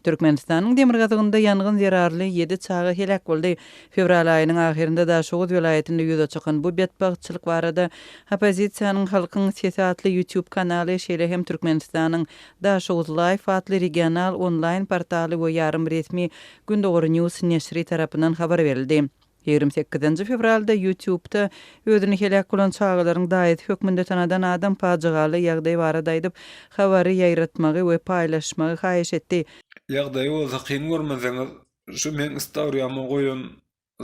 Türkmenistanyň demirgazygynda ýangyn zerarly ýedi çaga heläk boldy. Fewral aýynyň ahyrynda Daşoguz welaýatynda ýüze çykan bu betbagtçylyk barada oppozisiýanyň Halkyň sesi atly YouTube kanaly, şeýle hem Türkmenistanyň Daşoguz Live atly regional onlaýn portaly we ýarym resmi Gündogar News neşiri tarapyndan habar berildi. 28 fewralda YouTube-da özüni heläk bolan çagalaryň daýysy hökmünde tanadan adam pajygaly ýagdaý barada aýdyp, habary ýaýratmagy we paýlaşmagy haýyş etdi. Ýagdaýy bolsa kyn görmeseňiz şu meň istoriýama goýan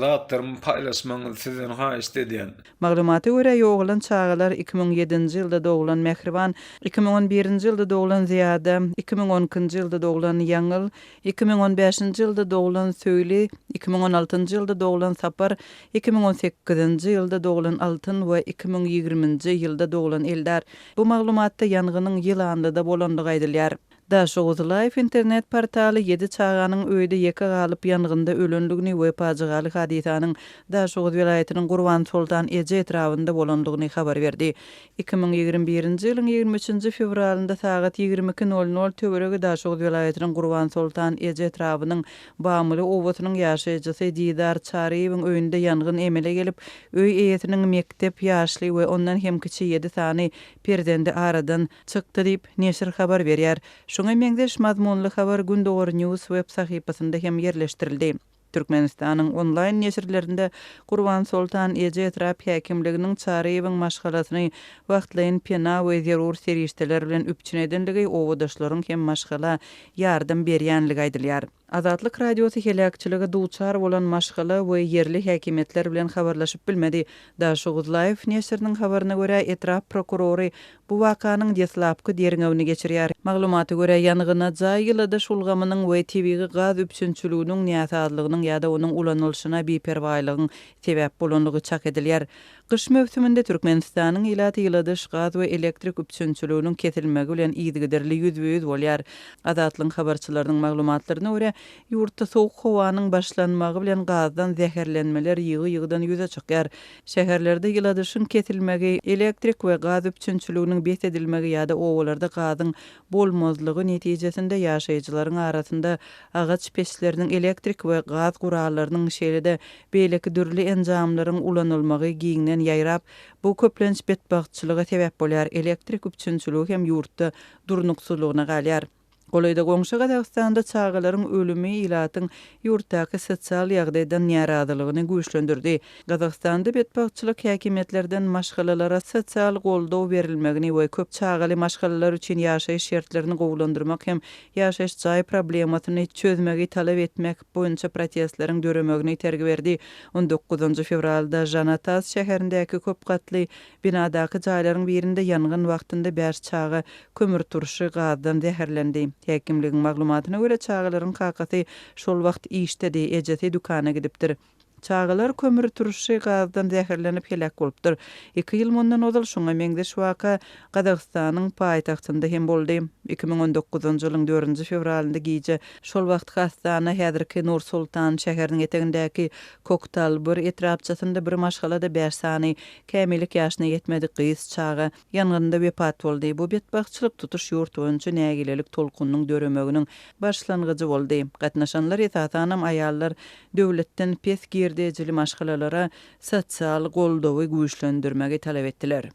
zatlarymy paýlaşmagyňyzy sizden haýyşt edýän. Maglumata görä, ýogalan çagalar 2007-nji ýylda doglan Mähriban, 2011-nji ýylda doglan Zyýada, 2012-nji ýylda doglan Ýaňyl, 2015-nji ýylda doglan Söýli, 2016-njy ýylda doglan Sapar, 2018-nji ýylda doglan Altyn we 2020-nji ýylda doglan Eldar. Bu maglumatda ýangynyň Ýylanlyda bolandygy aýdylýar. Daşoguz Life internet portaly ýedi çaganyň öýde ýeke galyp ýangynda ölendigini we pajygaly hadysanyň Daşoguz welaýatynyň Gurbansoltan eje etrabynda bolandygyny habar berdi. 2021-nji ýylyň 23-nji fewralynda sagat 22 nol nol töweregi Daşoguz welaýatynyň Gurbansoltan eje etrabynyň Bamyly obasynyň ýaşaýjysy Didar Çaryýewiň öýünde ýangyn emele gelip, öý eýesiniň mekdep ýaşly we ondan hem kiçi ýedi sany perzendi aradan Çykdy diýip, neşir habar berýär. Şuňa meňzeş mazmunly habar Gündogar News web sahypasynda hem ýerleşdirildi. Türkmenistanyň onlaýn neşirlerinde Gurbansoltan eje etrap häkimliginiň Çaryýewiň maşgalasyny wagtlaýyn pena we zerur serişdeler bilen üpjün edendigi, obadaşlaryň hem maşgala ýardam berýänligi aýdylýar. Azatlyk Radiosy heläkçilige duçar bolan maşgala we ýerli häkimiýetler bilen habarlaşyp bilmedi. Daşoguzlife neşiriniň habaryna görä, etrap prokurory bu wakanyň deslapky derňewini geçirýär. Maglumata görä, ýangyna jaý ýyladyş ulgamynyň we tebigy gaz üpjünçiliginiň näsazlygynyň ýa-da onuň ulanylyşyna biperwaýlygyň sebäp bolandygy çak edilýär. Gyş möwsüminde Türkmenistanyň ilaty ýyladyş, gaz we elektrik üpjünçiliginiň kesilmegi bilen yzygiderli ýüzbe-ýüz bolýar. Azatlygyň habarçylarynyň maglumatlaryna görä, ýurtda sowuk howanyň başlanmagy bilen gazdan zäherlenmeler ýygy-ýygydan ýüze çykýar. Şäherlerde ýyladyşyň kesilmegi, elektrik we gaz üpjünçiliginiň bes edilmegi ýa-da obalarda gazyň bolmazlygy netijesinde ýaşaýjylaryň arasynda agaç peçleriniň, elektrik we gaz gurallarynyň, şeýle-de beýleki dürli enjamlaryň ulanylmagy giňden ýaýrap, bu köplenç betbagtçylyga sebäp bolýar, elektrik üpjünçiligi hem ýurtda durnuksyzlygyna galýar. Golaýda goňşy Gazagystanda çagalaryň ölümi ilatyň ýurtdaky sosial ýagdaýdan närazylygyny güýçlendirdi. Gazagystanda betbagtçylyk häkimiýetlerden maşgalalara sosial goldaw berilmegini we köp çagaly maşgalalar üçin ýaşaýyş şertlerini gowulandyrmak hem ýaşaýyş jaý problemasyny çözmegi talap etmek boýunça protestleriň döremegine itergi berdi. On dokuzynjy fewralda Žanatas şäherindäki köp gatly binadaky jaýlaryň birinde ýangyn wagtynda bäş çaga kömürturşy gazdan zäherlendi. Häkimligiň maglumatyna görä, çagalaryň kakasy şol wagt işdedi, ejesi dükana gidipdir. Çagalar kömürturşy gazdan zäherlenip heläk bolupdyr. Iki ýyl mundan ozal şuňa meňzeş waka Gazagystanyň paýtagtynda hem boldy. 2019-njy ýylyň dördünji fewralynda gije şol wagtky Astana, häzirki Nur-Sultan şäheriniň etegindäki Koktal-Bir etrapçasynda bir maşgalada bäş sany kämillik ýaşyna ýetmedik gyz çaga ýangynda wepat boldy. Bu betbagtçylyk tutuş ýurt boýunça nägilelik tolkunynyň döremeginiň başlangyjy boldy. Gatnaşanlar, esasanam aýallar, döwletden pes girdejili maşgalalara sosial goldawy güýçlendirmegi talap etdiler.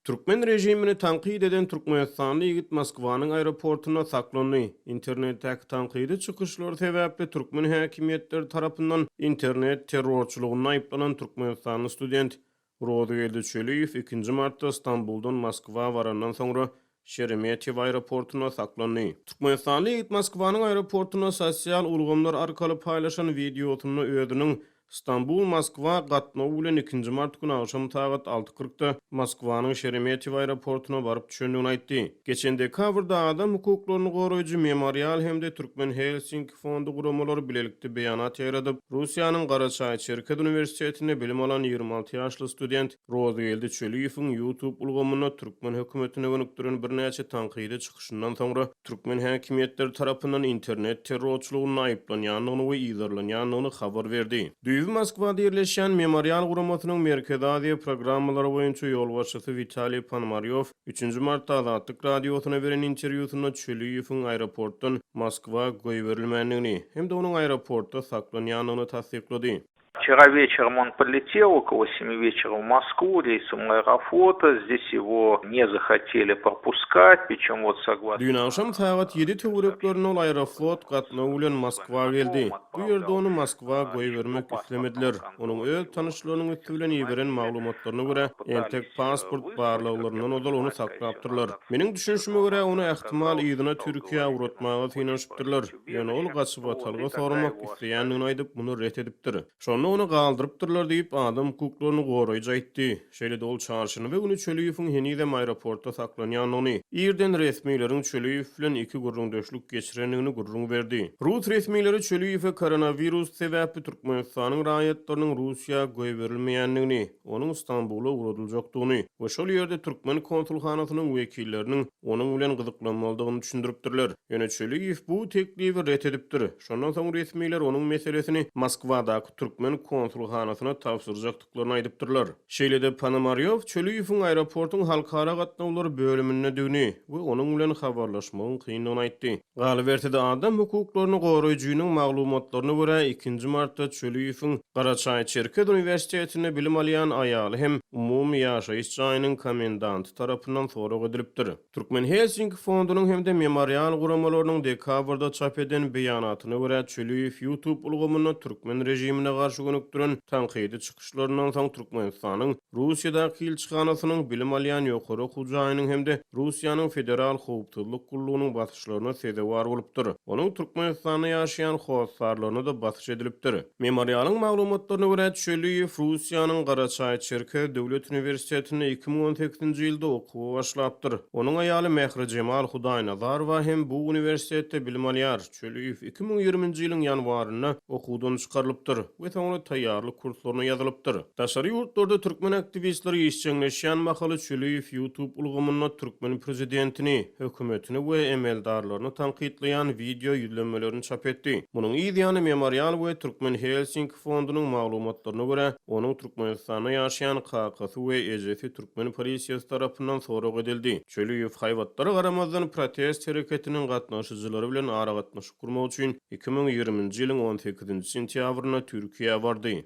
Türkmen režimini tankyt eden türkmenistanly ýigit Moskwanyň aeroportunda saklandy. Internetdäki tankydy çykyşlary sebäpli türkmen häkimiýetleri tarapyndan internet terrorçylygynda aýyplanan türkmenistanly student Rozygeldi Çöliýew ikinji martda Stambuldan Moskwa barandan soňra Şeremetýewo aeroportunda saklandy. Türkmenistanly ýigit Moskwanyň aeroportunda sosial ulgamlar arkaly paýlaşan wideosynda özüniň Stambul-Moskwa gatnawy bilen ikinji mart güni agşam sagat alty kyrkda Moskwanyň Şeremetýewo aeroportuna baryp düşendigini aýtdy. Geçen dekabrda adam hukuklaryny goraýjy Memorial hem-de Türkmen Helsinki fondy guramalary bilelikde beýanat ýaýradyp, Russiýanyň Garaçaý-Çerkez uniwersitetinde bilim alan 26 ýaşly student Rozygeldi Çöliýewiň YouTube ulgamynda türkmen hökümetine gönükdiren birnäçe tankydy çykyşyndan soňra türkmen häkimiýetleri tarapyndan internet terrorçylygynda aýyplanýandygyny we yzarlanýandygyny habar berdi. Düýbi Moskwada ýerleşýän Memorial guramasynyň Merkezi Aziýa programmalary boýunça ýolbaşçysy Witaliý Ponomarýow üçünji martda Azatlyk Radiosyna beren interwýusynda Çöliýewiň aeroportdan Moskwa goýberilmändigini hem-de onuň aeroportda saklanýandygyny tassyklady. Wçera weçerом on podletел okolo semi weçera w Moskwu reýsom Aeroflota, zdes ýego ne zahateli propuskать, pričem wot soglasno. Düýn agşam sagat ýedi töwereklerinde ol Aeroflot gatnawy bilen Moskwa geldi. Bu ýerde ony Moskwa goýbermek islemediler. Onuň öz tanyşlarynyň üsti bilen iberen maglumatlaryna görä, entek pasport barlaglaryndan ozal ony saklapdyrlar. Meniň düşünişime görä, ony ähtimal yzyna Türkiýä ugratmaga synanyşypdyrlar. Ýöne ol gaçybatalga soramak isleýändigini aýdyp, muny ret edipdir. Şonda ony galdyrypdyrlar diýip, adam hukuklaryny goraýjy aýtdy. Şeýle-de ol çarşenbe güni Çöliýewiň henizem aeroportda saklanýandygyny, irden resmileriň Çöliýew bilen iki gürrüňdeşlik geçirendigini gürrüň berdi. Rus resmileri Çöliýewe koronawirus sebäpli Türkmenistanyň raýatlarynyň Russiýa goýberilmeýändigini, onuň Stambula ugradyljakdygyny we şol ýerde türkmen konsulhanasynyň wekilleriniň onuň bilen gyzyklanmalydygyny düşündiripdirler. Ýöne Çöliýew bu teklibi ret edipdir. Şondan soň resmiler onuň meselesini Moskwadaky türkmen konsulhanasyna tabşyrjakdyklaryny aýdypdyrlar. Şeýle-de Ponomarýow Çöliýewiň aeroportuň halkara gatnawlary bölümindedigini we onuň bilen habarlaşmagyň kyndygyny aýtdy. Galyberse-de, adam hukuklaryny goraýjynyň maglumatlaryna görä, ikinji martda Çöliýewiň Garaçaý-Çerkez uniwersitetinde bilim alýan aýaly hem umumy ýaşaýyş jaýynyň komendanty tarapyndan sorag edilipdir. Türkmen Helsinki fondunyň hem-de Memorial guramalarynyň dekabrda çap eden beýanatyna görä, Çöliýew YouTube ulgamynda türkmen režimine garşy gönükdiren tankydy çykyşlaryndan soň Türkmenistanyň Russiýadaky ilçihanasynyň, bilim alýan ýokary okuw jaýynyň hem-de Russiýanyň Federal howpsuzlyk gullugynyň basyşlaryna sezewar bolupdyr. Onuň Türkmenistanda ýaşaýan hossarlaryna-da basyş edilipdir. Memorialyň maglumatlaryna görä, Çöliýew Russiýanyň Garaçaý-Çerkez döwlet uniwersitetinde 2018-nji ýylda okuwa başlapdyr. Onuň aýaly Mährijemal Hudaýnazarowa hem bu uniwersitetde bilim alýar. Çöliýew 2020-nji ýylyň ýanwarynda okuwdan çykarylypdyr we soňra taýýarlyk kurslaryna ýazylypdyr. Daşary ýurtlarda türkmen aktiwistleri işjeňleşýän mahaly Çöliýew YouTube ulgamynda türkmen prezidentini, hökümetini we emeldarlaryny tankytlaýan wideo ýüzlenmelerini çap etdi. Munuň yz ýany Memorial we Türkmen Helsinki fondunyň maglumatlaryna görä, onuň Türkmenistanda ýaşaýan kakasy we ejesi türkmen polisiýasy tarapyndan sorag edildi. Çöliýew haýbatlara garamazdan protest hereketiniň gatnaşyjylary bilen aragatnaşyk gurmak üçin 2020-nji ýylyň on sekizinji sentýabrynda Türkiýä bardy.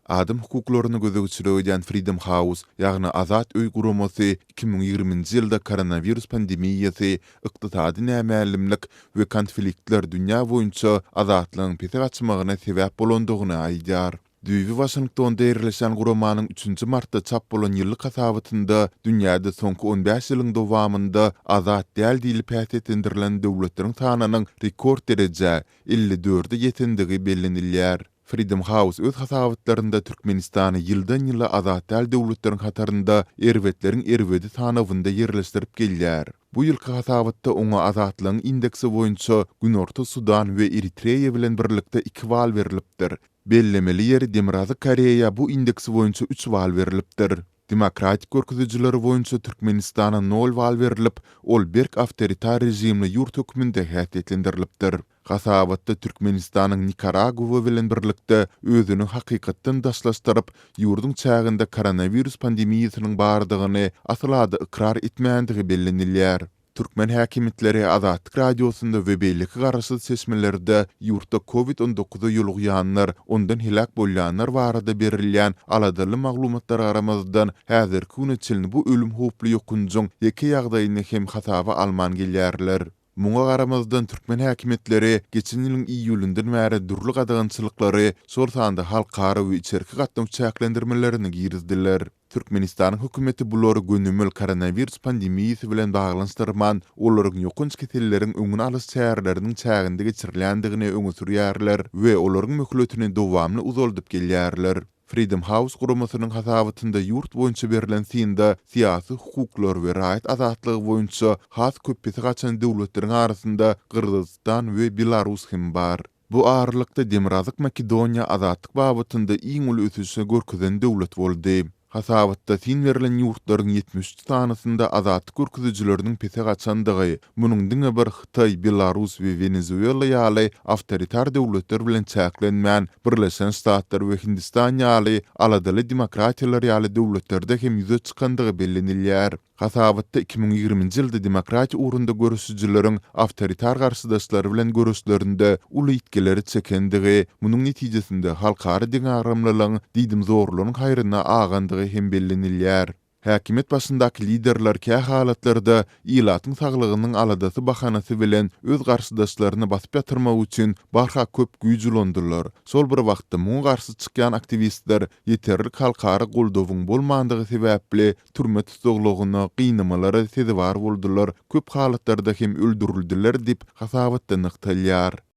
Adam hukuklaryna gözegçilik edýän Freedom House, ýagny Azat öý guramasy 2020-nji ýylda koronawirus pandemiýasy, ykdysady nämälimlik we konfliktler dünýä boýunça azatlygyň pese gaçmagyna sebäp bolandygyny aýdýar. Düýbi Waşingtonda ýerleşýän guramanyň üçünji martda çap bolan ýyllyk hasabatynda dünýäde soňky on bäş ýylyň dowamynda azat däl diýlip häsiýetlendirilen döwletleriň sanynyň rekord derejä, 54-e ýetendigi bellenilýär. Freedom House öz hasabatlarynda Türkmenistany ýyldan-ýyla azat däl döwletleriň hatarynda erbetleriň erbedi sanawynda ýerleşdirip gelýär. Bu ýylky hasabatda oňa azatlygyň indeksi boýunça Günorta Sudan we Eritreýa bilen birlikde iki bal berlipdir. Bellemeli ýeri Demirgazyk Koreýa bu indeks boýunça üç bal berlipdir. Demokratik görkezijileri boýunça Türkmenistana nol bal berlip, ol berk awtoritar režimli ýurt hökmünde häsiýetlendirilipdir. Hasabatda Türkmenistanyň Nikaragua bilen birlikde özüni hakykatdan daşlaşdyryp, ýurduň çäginde koronawirus pandemiýasynyň bardygyny asla-da ykrar etmändigi bellenilýär. Türkmen häkimiýetleri Azatlyk Radiosynda we beýleki garaşsyz çeşmelerde ýurtda Covid on dokuza ýolugýanlar, ondan heläk bolýanlar barada berilýän aladaly maglumatlara garamazdan, häzirki güne çenli bu ölüm howply ýokanjyň ýeke ýagdaýyny hem hasaba alman gelýärler. Muňa garamazdan, türkmen häkimiýetleri geçen ýylyň iýulyndan bäri dürli gadagançylyklary, şol sanda halkara we içerki gatnaw çäklendirmelerini girizdiler. Türkmenistanyň hökümeti bulary gönümel koronawirus pandemiýasy bilen baglanyşdyrman, olaryň ýokanç keselleriň öňüni alyş çäreleriniň çäginde geçirilýändigini öňe sürýärler we olaryň möhletini dowamly uzaldyp gelýärler. Freedom House guramasynyň hasabatynda ýurt boýunça berlen synda syýasy hukuklar we raýat azatlygy boýunça has köp pese gaçan döwletleriň arasynda Gyrgyzystan we Belarus hem bar. Bu aralykda, Demirgazyk Makedoniýa azatlyk babatynda iň uly ösüşi görkezen döwlet boldy. Hasabatda syn berlen ýurtlaryň 73 sanysynda azatlyk görkezijileriniň pese gaçandygy, munuň diňe bir Hytaý, Belarus we Wenezuela ýaly awtoritar döwletler bilen çäklenmän, Birleşen Ştatlar we Hindistan ýaly aladaly demokratiýalar ýaly döwletlerde hem ýüze çykandygy bellenilýär. Hasabatda 2020-nji ýylda demokratiýa ugrunda göreşijileriň awtoritar garşydaşlary bilen göreşlerinde uly ýitgileri çekendigi, munuň netijesinde halkara deňagramlylygyň diýdimzorlugyň haýryna agandygy hem bellenilýär. Häkimiýet başyndaky liderler kä halatlarda ilatyň saglygynyň aladasy bahanasy bilen öz garşydaşlaryny basyp ýatyrmak üçin barha köp güýç ulandylar. Şol bir wagtda muňa garşy çykýan aktiwistler ýeterlik halkara goldawyň bolmandygy sebäpli türme tussaglygyna, gynamalara sezewar boldular, köp halatlarda hem öldürildiler diýip, hasabatda nygtalýar.